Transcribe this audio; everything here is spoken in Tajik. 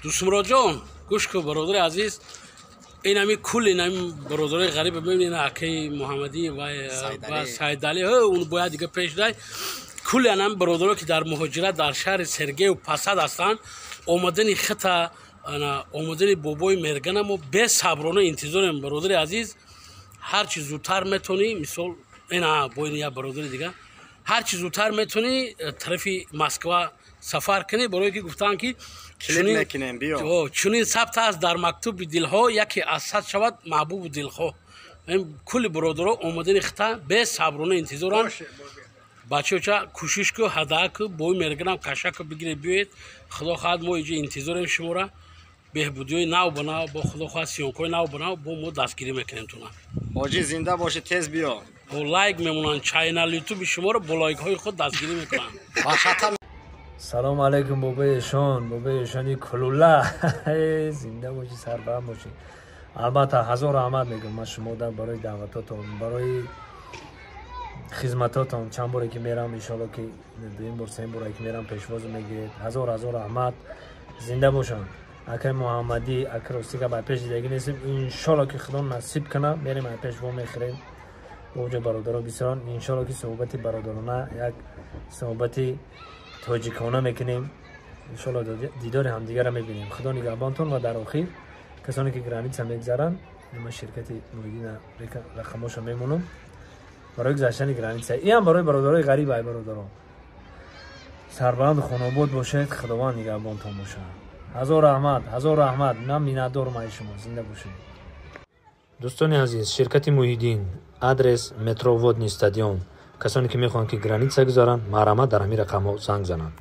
Дӯстмуроджон, гӯш кун, бародари азиз, инами кул инами бародарои ғариб мебинед, акаи Муҳаммадӣ ва Саидалӣ, он бояд дига пеш дай. Кулли анами бародаро, ки дар муҳоҷират, дар шаҳри Сергеев Посад ҳастанд, омадани хита, омадани бобои Мергана мо бесаброна интизорем. Бародари азиз, ҳарчи зудтар метонӣ, мисол, ина бо ин як бародари дига, ҳарчи зудтар метонӣ, тарафи Москва сафар кунӣ, барое ки гуфтанд, ки чунин сабт аст дар мактуби дилҳо: яке аз 100 шавад маҳбубу дилхоҳ. Кулли бародаро омадани хита бесаброна интизоранд. Бачаоча, кӯшиш ку, ҳадака ку, бои Мерганам каша ку, бигире, биёед. Худо хоҳад, мо иҷо интизорем шуморо. Беҳбудиҳои нав ба нав, бо худо хоҳад, съёмкаҳои нав ба нав бо мо дастгирӣ мекунем туна. Ҳоҷӣ, зинда бошӣ, тез биё. Бо лайк мемонанд, чайнал Ютуби шуморо бо лайкҳои худ дастгирӣ мекунанд. Салому алайкум, бобои эшон, бобои эшони кулула, зинда бошӣ, сарбаланд бошӣ. Албатта, ҳазор раҳмат мегӯям ман шумода барои даъватотон, барои хизматотон. Чанд боре ки мерам, иншоалло, ки дуюм бор, сеюм боре ки мерам, пешвозу мегиред. Ҳазор ҳазор раҳмат, зинда бошанд. Акаи Муҳаммадӣ, ака, ростига ба пеш дидагӣ нестем. Иншоалло, ки Худо насиб кана, мерем, ай пеш во мехӯрем бо оҷо бародаро бисёран. Иншоалло, ки суҳбати бародарона, як суҳбати тоҷикона мекунем. Иншоалло, дидори ҳамдигарро мебинем. Худо нигаҳбонтон. Ва дар охир, касоне ки граница мегзаранд, ман ширкати Муҳиддина рақамошо мемонам барои гузаштани граница. Иам барои бародарои ғариб. Ай бародаро, сарбаланду хонобод бошед, Худованд нигаҳбонтон бошад. Ҳазор раҳмат, ҳазор раҳмат, ман миннатдорам ай шумо. Зинда бошед. Дӯстони азиз, ширкати Муҳиддин, адрес метро Водный стадион. Касоне ки мехоҳанд, ки граница гузаранд, марҳамат, дар ҳамин рақамҳо занг зананд.